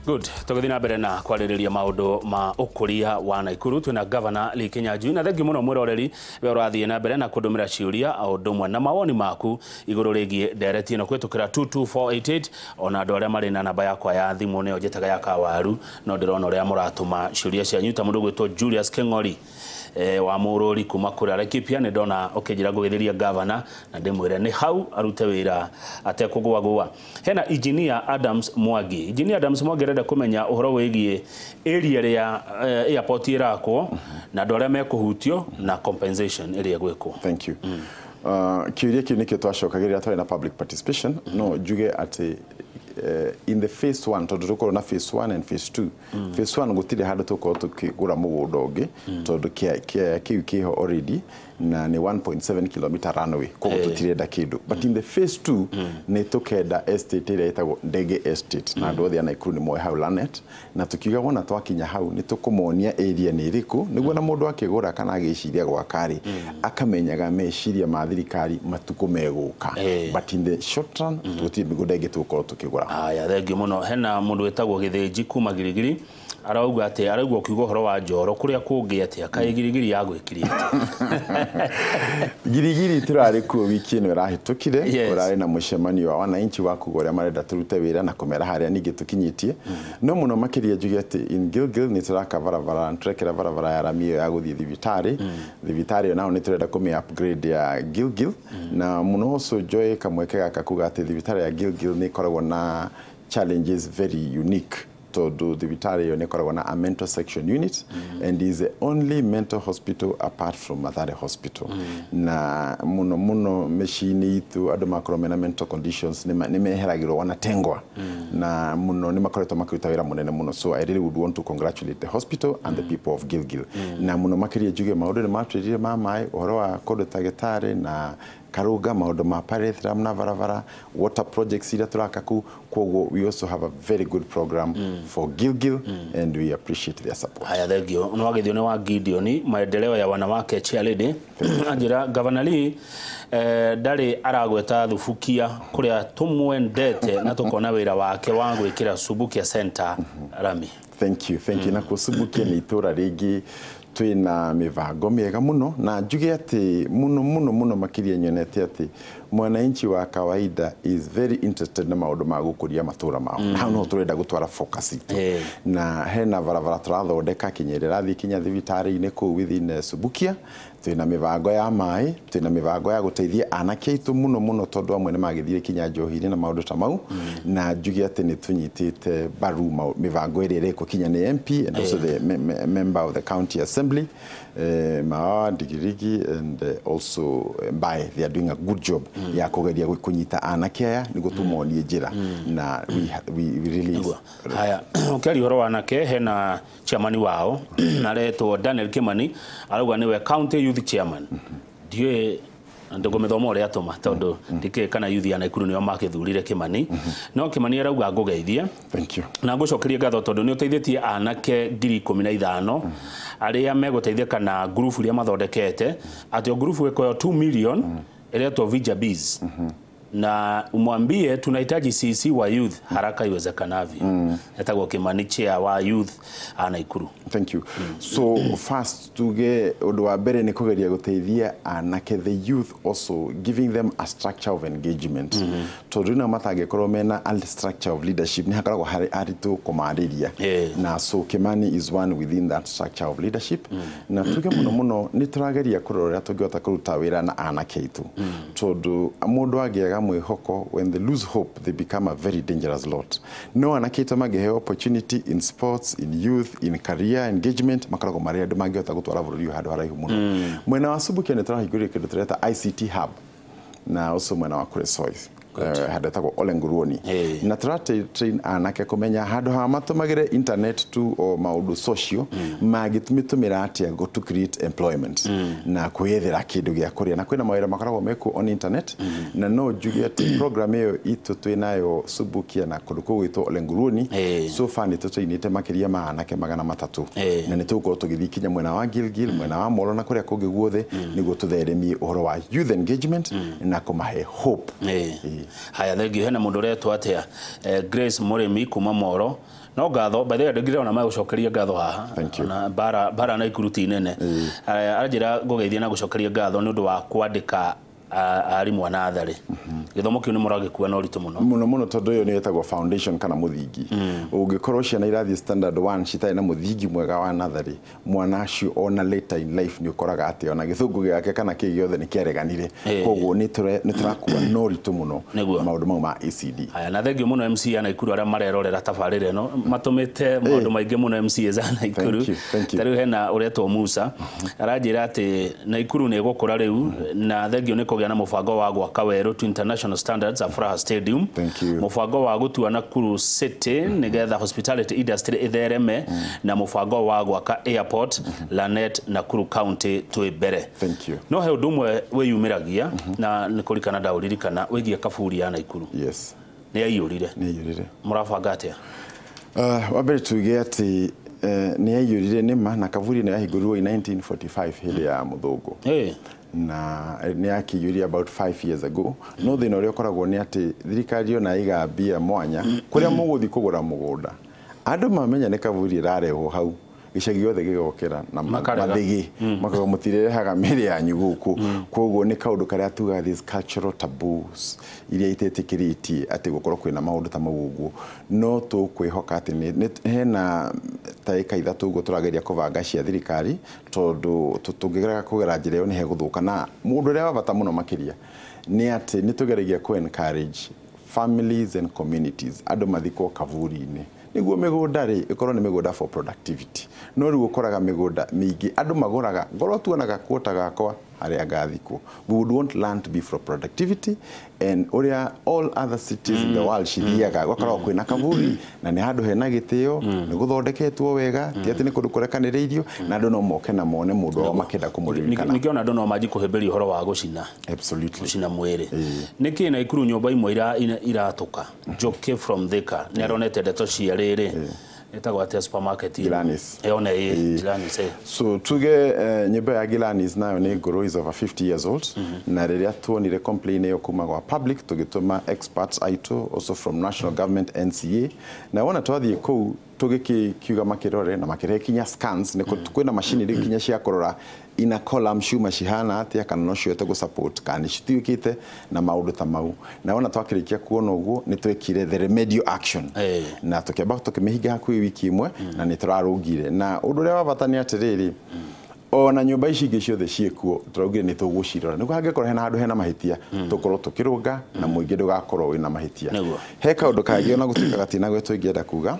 Good. Tũgĩthiĩ na mbere na kwarĩrĩria maũndũ ma ũkũria wa Naikuru, twĩna Governor Lee Kinyanjui, na thengiũ mũno mwĩroreri we ũrathiĩ na mbere na kũndũmĩra ciũria o ũndũ ũmwe na mawoni maku igũrũ rĩgiĩ ndereti ĩno kũhĩtũkĩra 22488. Ona andũ arĩa marĩ na namba yakwa ya thimũ, nĩyo njĩtaga ya kawaru, no ndĩrona ũrĩa mũratũma ciũria cianyu, ta mũndũ ũgwĩtwo Julius Keng'ori wa Mũrũri kuma kũrĩa Laikipia. Nĩ ndona ũkĩnjĩra ngũgĩthĩria gavana na ndĩmwĩre nĩ hau arute wĩra atekũgũagũa. Hena Engineer Adams Mwangi. Engineer Adams Mwangi arenda kũmenya ũhoro wĩgiĩ area ĩrĩa airport ĩrakwo na andũ arĩa mekũhutio na compensation ĩrĩa ĩgwĩkwo. Thank you. Kĩũria kĩu nĩkĩo twacokagĩrĩra twarĩ na public participation. No njuge atĩ in the phase one, tondũ tũkorwo na phase one and phase two, phase one gũtirĩ handũ tũkorwo tũkĩgũra mũgũnda ũngĩ, tondũ kĩu kĩho already na nĩ 1.7 km runway, koguo tũtirenda kĩndũ. But in the phase two nĩ tũkenda estate ĩrĩa ĩtagwo Ndege Estate, na andũ othe a Naikuru nĩ moĩ hau Lanet, na tũkiuga wona twakinya hau nĩ tũkũmonia area nĩ ĩrĩkũ, nĩguo na mũndũ akĩgũra kana agĩciria gwaka rĩ, akamenyaga meciria ma thirikari matukũ megũka. But in the short run tũtirĩ mĩgũnda ĩngĩ tũgũkorwo tũkĩgũra. Aya, thengiũ mũno. Hena mũndũ wĩtagwo Gĩthĩnji kuma Girigiri, arauga atĩ arauga ũkiuga ũhoro wa njoro kũrĩa kũngĩ atĩa, kaĩ Girigiri yagwĩkirie atĩa? Girigiri tũrarĩ kuo wiki ĩno ĩrahĩtũkire. Ũrarĩ na mũcemanio wa wananchi wa kuga ũrĩa marenda tũrute wĩra na kũmera harĩa ningĩ tũkinyĩtie. No mũno makĩria njuge atĩ in Gilgil nĩ tũraka barabara, nĩ tũrekĩra barabara ya rami ĩyo ya gũthiĩ thibitarĩ. Thibitarĩ ĩyo nayo nĩ tũrenda kũmĩ upgrade ya Gilgil, na mũno ũcio njoe kamweke gaka kuga atĩ thibitarĩ ya Gilgil nĩ ĩkoragwo na challenges very unique, tondũ thibitarĩ ĩyo nĩ ĩkoragwo na a mental section unit and is the only mental hospital apart from Mathare Hospital. Na mũno mũno mĩciĩ-inĩ itũ andũ makorwo mena mental conditions nĩ meheragĩrwo, wanatengwa, na mũno nĩ makoretwo makĩruta wĩra mũnene mũno. So I really would want to congratulate the hospital and the people of Gilgil. Na mũno makĩria njuge maũndũ nĩ matwĩrire ma maĩ, ũhoro wa kũndũ ta Gĩtarĩ na Karũnga, maũndũ ma pyrethrum na barabara, water projects iria tũraka kũu. Koguo we also have a very good program for Gilgil and we appreciate their support. Haya, thengio. Nĩ wagithio nĩ wa Gideon, maendeleo ya wanawake chairlady, anjĩra Governor Lee ndarĩ aragweta Thubukia kũrĩa tũmwendete na tũkona wĩra wake wa gwĩkĩra Subukia Center rami. Thank you, thank you. Na Subukia nĩ itũra rĩngĩ twĩna mĩbango mĩega mũno, na njuge atĩ mũno mũno mũno makĩria nyonete atĩ mwananchi wa kawaida is very interested na maũndũ ma gũkũria matũra mao, na hau no tũrenda gũtwara focus itũ. Na hena barabara tũrathondeka kinya ĩrĩa ĩrathiĩ kinya thibitarĩ-inĩ kũu within Subukia. Twĩna mĩbango ya maĩ, twĩna mĩbango ya gũteithia anake aitũ mũno mũno, tondũ amwe nĩ magĩthire kinya njohi-inĩ na maũndũ ta mau. Na njuge atĩ nĩ tũnyitĩte mbaru mĩbango ĩrĩa ĩrekwo kinya nĩ MP and also the member of the county assembly, Mawa Digirigi and also Mbae. They are doing a good job ya kũgeria kũnyita anake aya nĩguo tũmonie njĩra, na we really Nĩguo. Haya, ũkĩaria ũhoro wa anake, hena chairman wao aretwo Daniel Kimani, arauga nĩwe county youth chairman. Ndiũĩ ndũkũmĩthoma ũrĩa atũma, tondũ ndikĩũĩ kana youth ya Naikuru nĩo makĩthurire Kimani, no Kimani arauga ngũgeithie Thank you. na ngũcokerie ngatho tondũ nĩ ũteithĩtie anake 15,000 arĩa megũteithĩka na ngurubu iria mathondekete, atĩ o ngurubu ĩkoyo 2 million ĩretwo Vija Biz, na umwambie tunahitaji CC wa youth haraka iwezekanavyo. Etagwo Kimani, chair wa youth a Naikuru. Thank you. So first tuge ũndũ wa mbere nĩ kũgeria gũteithia anake, the youth, also giving them a structure of engagement, tondũ rĩu matangĩkorwo mena a structure of leadership nĩ hakoragwo harĩ haritũ kũmarĩria. Na so Kimani is one within that structure of leadership. Na tuge mũno mũno nĩ tũrageria kũrora ũrĩa tũngĩhota kũruta wĩra na anake aitũ, tondũ mũndũ angĩaga mwĩhoko, when they lose hope they become a very dangerous lot. No anake aitũ mangĩheo opportunity in sports, in youth, in career engagement, makoragwo marĩ andũ mangĩhota gũtwara bũrũri ũyũ handũ haraihu mũno. Mwena wa Subukia nĩ tũrahingũrire kĩndũ tũreta ICT hub, na also mwena wa Kuresoi, handũ hetagwo Ole Nguruoni, na tũra train anake kũmenya handũ ha matũmagĩre internet tu o maũndũ social, mangĩtũmĩtũmĩra atĩa go to create employment na kwĩyethera kĩndũ gĩa kũrĩa, na kwĩna mawĩra makoragwo mekuo on internet. Na no njuge atĩ program ĩyo itũ twĩnayo Subukia na kũndũ kũu gwĩtwo Ole Nguruoni, so far nĩ tũtrainĩte makĩria ma anake 300, na nĩ tũgũkorwo tũgĩthiĩ kinya mwena wa Gilgil, mwena wa Molo na kũrĩa kũngĩ guothe, nĩguo tũtheremie ũhoro wa youth engagement na kũmahe hope. Haya, thengiũ. Hena mũndũ ũretwo atĩa, Grace Mũrĩmi kuma Moro. No ngatho, by the way, andũ ndĩrona magũcokeria ngatho haha. Thank you. Ona bara Naikuru ti nene. Aranjĩra ngũgeithia na gũcokeria ngatho nĩ ũndũ wa kwandĩka arimũ a natharĩ. Gĩthomo kĩu nĩ mũragĩkua na ũritũ mũno. Muno muno, tondũ ĩyo nĩyo ĩtagwo foundation kana mũthingi. Ũngĩkorwo ciana irathiĩ standard 1 citarĩ na mũthingi mwega wa natharĩ, mwana acio ona later in life nĩ ũkoraga atĩ ona gĩthũngũ gĩake kana kĩ gĩothe nĩ kĩareganire. Koguo nĩ tũrakua na ũritũ mũno maũndũ mau ma ECD. Haya, na thengiũ mũno MC a Naikuru arĩa marerorera tabarĩra ĩno, matũmĩte maũndũ maingĩ mũno MCAs a Naikuru. Thank you, thank you. Ta rĩu hena ũretwo Musa aranjĩra atĩ Naikuru nĩ ĩgũkũra rĩu, na thengiũ nĩ kũgĩa na mũbango wa gwaka werũ to international standards Afraha Stadium. Thank you. Mũbango wa gũtua Nakuru City nĩgetha hospitality industry ĩthereme, na mũbango wa gwaka airport Lanet, Nakuru County twĩ mbere. Thank you. No he ũndũ ũmwe wĩyumĩragia na nĩ kũririkana ndaũririkana wĩgiĩ kaburi ya Naikuru. Yes. Nĩ yaiyũrire. Nĩ yaiyũrire. Mũrabanga atĩa? Wa mbere tuge atĩ nĩ yaiyũrire nĩma, na kaburi ĩno yahingũrirwo in 1945 hĩndĩ ya mũthũngũ, na nĩ yakĩiyũria about 5 years ago. No thĩna ũrĩa ũkoragwo nĩ atĩ thirikari ona ĩiga mbia mwanya kũrĩa mũgũthiĩ kũgũra mũgũnda, andũ mamenya nĩ kaburi ĩrarehwo hau, gĩcagi gĩothe gĩgokĩra na mathĩgĩ makauga mũtirehaga mĩrĩ yanyu gũkũ. Koguo nĩ kaũndũ karĩa tugaga these cultural taboos iria itetĩkĩrĩtie atĩ gũkorwo kwĩna maũndũ ta mau ũguo. No tũkwĩhoka atĩ hena ta ĩka 3 ũguo tũrageria kũbanga cia thirikari, tondũ tũngĩgerera kũgera njĩra ĩyo nĩ hegũthũka. Na mũndũ ũrĩa wa bata mũno makĩria nĩ atĩ nĩ tũgeragia kũ encourage families and communities andũ mathikwo kaburi-inĩ, nĩguo mĩgũnda rĩ ĩkorwo nĩ mĩgũnda for productivity. No rĩu ũkoraga mĩgũnda mĩingĩ andũ magũraga ngorwo tuonaga kuota gakwa harĩa ngathikwo. We would want land to be for productivity, and ũrĩa all other cities in the world cithiaga gũkoragwo kwĩna kaburi na nĩ handũ hena gĩtĩo, nĩ gũthondeketwo wega, ti atĩ nĩ kũndũ kũrekanĩrĩirio, na andũ no moke na mone mũndũ wao makĩenda kũmũririkana. Nĩkĩona andũ no manji kũhĩmbĩria ũhoro wa gũcina. Absolutely. Gũcina mwĩrĩ. Nĩkĩ Naikuru nyũmba imwe iratũka? Joke from Thika nĩ aronete ndeto cia rĩrĩ ĩtagwo atĩa supermarket Gilanis. Yone ĩ Gilanis. So tuge nyũmba ya Gilanis nayo nĩ ngũrũ, is over 50 years old. Na rĩrĩa tuonire complaint ĩyo kuma kwa public, tũgĩtũma experts aitũ also from national government NCA, na wona twathiĩ kũu tũgĩkiuga makĩrore na makĩrehe kinya scans, nĩ kwĩna macini rĩu kinya cia kũrora ina column ciuma cihana atĩa, kana no cihote gũ support kana cituĩkĩte na maũndũ ta mau. Na wona twakĩrĩkia kuona ũguo nĩ twekire the remedial action, na tũkĩamba tũkĩmĩhinga hakuhĩ wiki ĩmwe, na nĩ tũrarũngire. Na ũndũ ũrĩa wa bata nĩ atĩrĩrĩ, ona nyũmba ici ingĩ ciothe ciĩkuo tũraugire nĩ tũgũcirora, nĩguo hangĩkorwo hena handũ hena mahĩtia tũkorwo tũkĩrũnga na mũingĩ ndũgakorwo wĩna mahĩtia. He kaũndũ kangĩ ona gũtuĩka gatinagwetwo ingĩenda kuga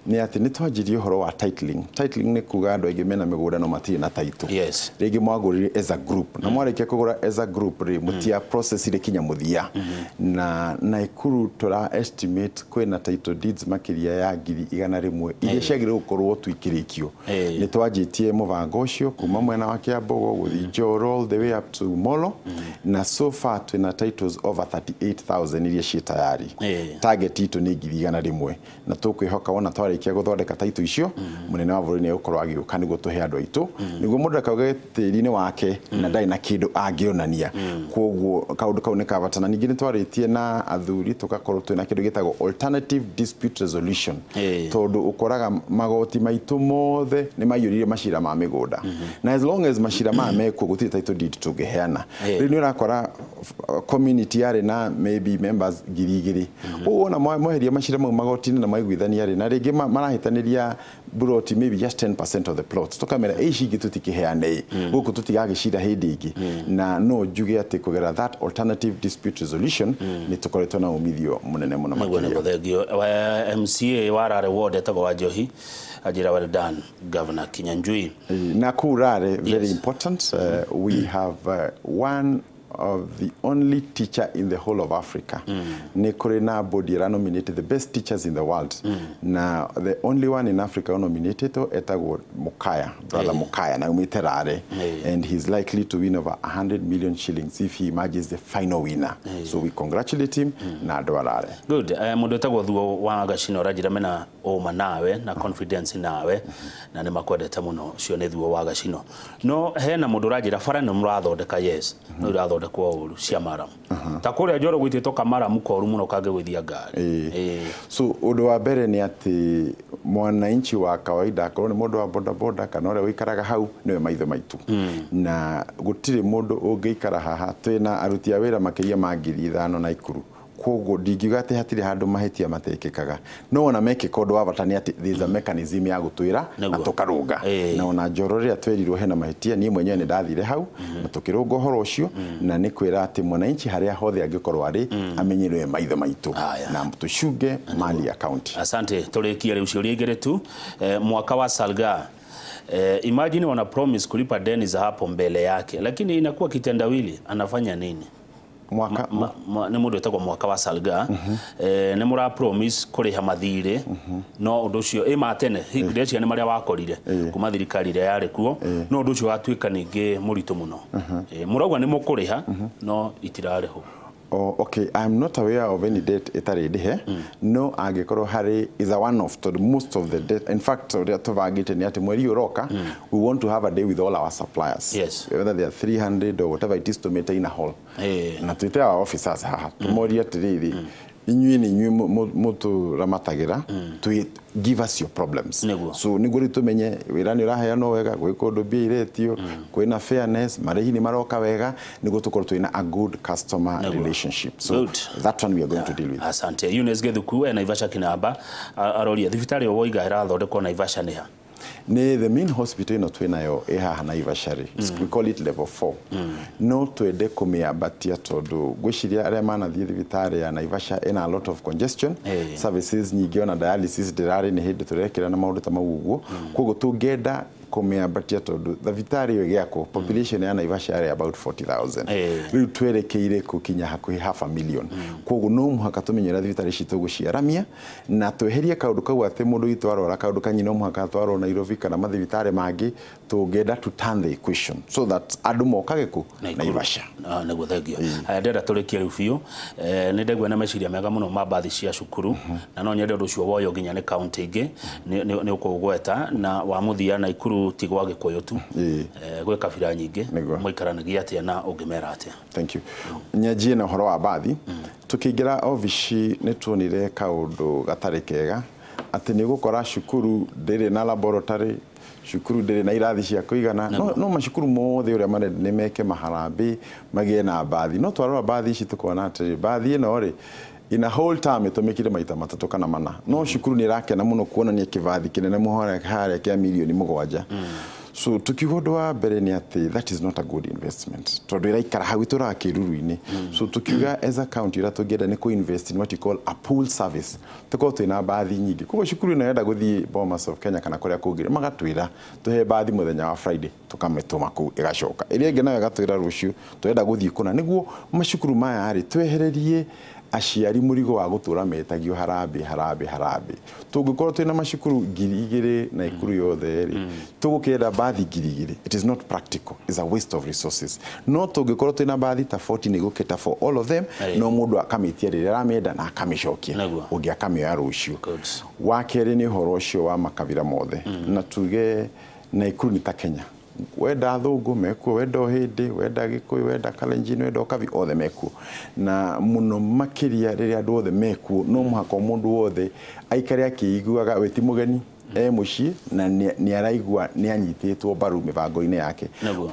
nĩ atĩ nĩ twanjirie ũhoro wa titling. Titling nĩ kuga andũ aingĩ mena mĩgũnda no matirĩ na title. Rĩngĩ mwagũrire as a group, na mwarĩkia kũgũra as a group rĩ mũtia process ire kinya mũthia. Na Naikuru tũra estimate kwĩna title deeds makĩria ya 100,000 iria ciagĩrĩirwo gũkorwo tuikĩrĩkio. Nĩ twanjĩtie mũbango ũcio kuma mwena wa Kiambogo gũthiĩ Njoro all the way up to Molo, na so far twĩna titles over 38,000 iria ciĩ tayari. Target itũ nĩ 100,000, na tũkwĩhoka wona twarĩkia gũthondeka title icio mũnene wa bũrũri nĩ egũkorwo agĩũka nĩguo tũhe andũ aitũ, nĩguo mũndũ akauge tĩri-inĩ wake na ndarĩ na kĩndũ angĩonania. Koguo kaũndũ kau nĩ ka bata. Na ningĩ nĩ twarĩtie na athuri tũgakorwo twĩna kĩndũ gĩtagwo alternative dispute resolution, tondũ ũkoraga magoti maitũ mothe nĩ maiyũrire macira ma mĩgũnda, na as long as macira maya mekuo gũtirĩ title deed tũngĩheana. Rĩu nĩ ũrakora community yarĩ na maybe members 2,000, ũguo wona mweheria macira mau magoti-inĩ na maiguithania rĩ, na rĩngĩ marahĩtanĩria buroti maybe just 10% of the plots, tũkamera ici ingĩ tũtikĩheane gũkũ, tũtigagĩcira hĩndĩ ĩngĩ. Na no njuge atĩ kũgerera that alternative dispute resolution nĩ tũkoretwo na umithio mũnene mũno makĩria. Nĩguo thengio. MCA wa Rare Ward etagwo Wanjohi anjĩra well done Governor Kinyanjui. Na kũu Rare, very important, we have one of the only teacher in the whole of Africa. Nĩ kũrĩ na body ĩra nominated the best teachers in the world. Na the only one in Africa nominated etagwo Mukaya, brother Mukaya, na umite Rare. And he's likely to win over 100 million shillings if he emerges the final winner. So we congratulate him na andũ a Rare. Good. Mũndũ etagwo Thuo wa Gacino aranjĩra mena ũma nawe na confidence nawe na nĩ makwendete mũno. Ũcio nĩ Thuo wa Gacino. No hena mũndũ ũranjĩra bara nĩ mũrathondeka, yes, no irathondeka irathondekwo ũru cia maramu. Ta kũrĩa Njoro gwitĩtwo kamaramu koru mũno kangĩgũithia ngari. So ũndũ wa mbere nĩ atĩ mwananchi wa kawaida akorwo nĩ mũndũ wa bodaboda kana ũrĩa ũikaraga hau nĩwe maitho maitũ. Na gũtirĩ mũndũ ũngĩikara haha twĩna aruti a wĩra makĩria ma 5,000 Naikuru. Koguo ndingiuga atĩ hatirĩ handũ mahĩtia matekĩkaga no ona mekĩka ũndũ wa bata nĩ atĩ there is a mechanism ya gũtwĩra na tũkarũnga. Na ona Njoro rĩrĩa twerirwo hena mahĩtia niĩ mwenyewe nĩ ndathire hau na tũkĩrũnga ũhoro ũcio na nĩ kwĩra atĩ mwananchi harĩa hothe angĩkorwo arĩ amenyerwe maitho maitũ na tũcunge mali ya county. Asante. Tũrĩkie rĩu ciũria igĩrĩ tu. Mwaka wa Salga, imagine wana promise kulipa deni za hapo mbele yake lakini inakuwa kitendawili, anafanya nini? Mwaka nĩ mũndũ wĩtagwo Mwaka wa Salga, nĩ mũra promise kũrĩha mathirĩ no ũndũ ũcio ĩ ma tene ndeciria nĩ marĩa wakorire kuma thirikari ĩrĩa yarĩ kuo no ũndũ ũcio watuĩka ningĩ mũritũ mũno. Mũrauga nĩ mũkũrĩha no itirarĩhwo. Oh, okay, I'm not aware of any debt ĩtarĩ ndĩhe. No angĩkorwo harĩ is a one off to most of the debt. In fact, ũrĩa tũbangĩte nĩ atĩ mweri ũroka we want to have a day with all our suppliers. Yes. Whether they are 300 or whatever it is to maintain a hall. Na twĩte our officers haha tũmorie atĩrĩrĩ inyuĩ nĩ inyuĩ mũtũramatagĩra give us your problems. So nĩguo rĩu tũmenye wĩra nĩ ũraheanwo wega, gwĩ kũndũ mbia iretio, kwĩna fairness, marĩhi nĩ maroka wega, nĩguo tũkorwo twĩna a good customer relationship. So good. That one we are going to deal with. Asante. Eunice Githuku e Naivasha Kinamba aroria thibitarĩ o woiga ĩrathondekwo Naivasha nĩ ha? Nĩ the main hospital ĩno twĩnayo ĩ haha Naivasha rĩ. We call it level 4. No twende kũmĩambatia tondũ ngwĩciria arĩa manathiĩ thibitarĩ ya Naivasha ĩna a lot of congestion. Services nyingĩ ona dialysis ndĩrarĩ nĩ hĩndĩ tũrekĩra na maũndũ ta mau ũguo. Koguo tũngĩenda kũmĩambatia tondũ thibitarĩ ĩyo ĩgĩakwo population ya Naivasha yarĩ about 40,000. Rĩu twerekeire gũkinya hakuhĩ half a million. Koguo no mũhaka tũmenye ũrĩa thibitarĩ ici tũgũciaramia na tweherie kaũndũ kau atĩ mũndũ witũ arwara kaũndũ kanyi no mũhaka atwarwo Nairobi kana mathibitarĩ mangĩ. Tũngĩenda to turn the equation so that andũ mokage kũ Naivasha. Nĩguo thengio. Haya ndĩrenda tũrĩkie rĩu biũ. Nĩ ndaigua na meciria mega mũno ma mbathi cia cukuru na no nyende ũndũ ũcio woywo nginya nĩ kaunti ingĩ nĩ ũkũgweta na wa mũthia Naikuru ti gwa Gĩkũyũ tu, gwĩ kabira nyingĩ mũikaranagia atĩa na ũngĩmera atĩa? Thank you. Nyanjie na ũhoro wa mbathi. Tũkĩingĩra obici nĩ tuonire kaũndũ gatarĩ kega atĩ nĩ ũgũkora cukuru ndĩrĩ na laboratory, cukuru ndĩrĩ na irathi cia kũigana. No macukuru mothe ũrĩa marenda nĩ meke maharambĩ magĩe na mbathi. No twarora mbathi ici tũkona atĩrĩ mbathi ĩno rĩ in a whole term ĩtũmĩkire maita 3 kana 4. No cukuru nĩ ĩrakena mũno kuonania kĩbathi kĩnene mũhora harĩa kĩa mirioni 7. So tukiuga ũndũ wa mbere nĩ atĩ that is not a good investment tondũ ĩraikara hau ĩtũraga kĩruru-inĩ. So tukiuga as a county ũrĩa tũngĩenda nĩ kũ-invest in what you call a pool service, tũkorwo twĩna mbathi nyingĩ. Koguo cukuru ĩno yenda gũthiĩ Bomas of Kenya kana kũrĩa kũngĩ magatwĩra tũhe mbathi mũthenya wa Friday tũkamĩtũma kũu ĩgacoka. Ĩrĩa ĩngĩ nayo ĩgatwĩra rũciũ tũrenda gũthiĩ kũna nĩguo macukuru maya rĩ twehererie aciari mũrigo wa gũtũra metagio harambĩ harambĩ harambĩ. Tũngĩkorwo twĩna macukuru 2,000 Naikuru yothe rĩ tũgũkĩenda mbathi 2,000. It is not practical, it's a waste of resources. No tũngĩkorwo twĩna mbathi ta 40 nĩ gũkĩta for all of them, no mũndũ akamĩtia rĩrĩa aramĩenda na akamĩcokia ũngĩ akamĩoya rũciũ. Wa kerĩ nĩ ũhoro ũcio wa makabira mothe na tuge Naikuru nĩ ta Kenya. Wenda athũngũ mekuo, wenda ũhĩndĩ, wenda Gĩkũyũ, wenda Kalenjin, wenda Ũkabi, othe mekuo. Na mũno makĩria rĩrĩa andũ othe mekuo no mũhaka mũndũ wothe aikare akĩiguaga we ti mũgeni e mũciĩ na nĩ araigua nĩ anyitĩtwo mbaru mĩbango-inĩ yake.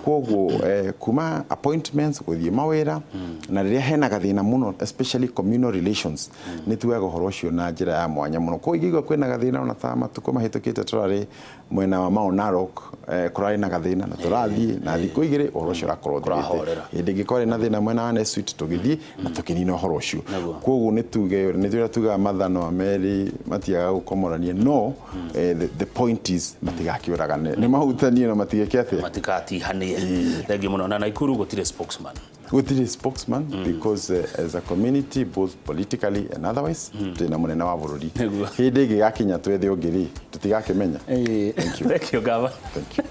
Koguo kuma appointments gũthiĩ mawĩra na rĩrĩa hena gathĩna mũno especially communal relations nĩ tuoyaga ũhoro ũcio na njĩra ya mwanya mũno. Koguo ingĩigua kwĩna gathĩna ona ta matukũ mahĩtũkĩte tũrarĩ mwena wa Mount Narok, kũrarĩ na gathĩna na tũrathiĩ na thikũ 2 ũhoro ũcio ũrakorwo ũthirĩte. Hĩndĩ ĩngĩ kwarĩ na thĩna mwena wa Nessuit tũgĩthiĩ na tũkĩnina ũhoro ũcio. Koguo nĩ tuge nĩ tũrĩa tugaga mathano merĩ matiagaga gũkomorania no the point is matigakĩũragane nĩ mahutanie na matigeke atĩa matikatihanie. Thengiũ mũno. Na Naikuru gũtirĩ spokesman. Gũtirĩ spokesman because as a community both politically and otherwise twĩna mũnene wa bũrũri. Hĩndĩ ĩngĩ gakinya twethe ũngĩ rĩ tũtigakĩmenya. Thank you. Thank you, Gava. Thank you.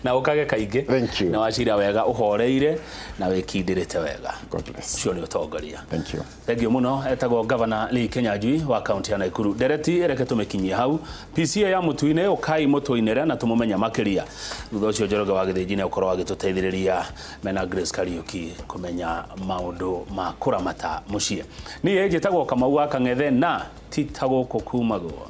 Na ũkage kaingĩ. Thank you. Na wacira wega ũhoreire na wĩkindĩrĩte wega. God bless. Ũcio nĩ ũtongoria. Thank you. Thank you muno. Etagwo Governor Lee Kinyanjui wa kaunti ya Nakuru. Ndereti reke tũmĩkinyie hau. PCA ya Mũtui-inĩ ũkai mũtũinĩre na tũmũmenye makĩria. Thutha ũcio Njoroge wa Gĩthĩnji nĩ ũkorwo agĩtũteithĩrĩria mena Grace Kariuki kũmenya maũndũ ma kũramata mũciĩ. Niĩ njĩtagwo Kamau wa Kang'ethe na ti ta gũkũ kumagwo.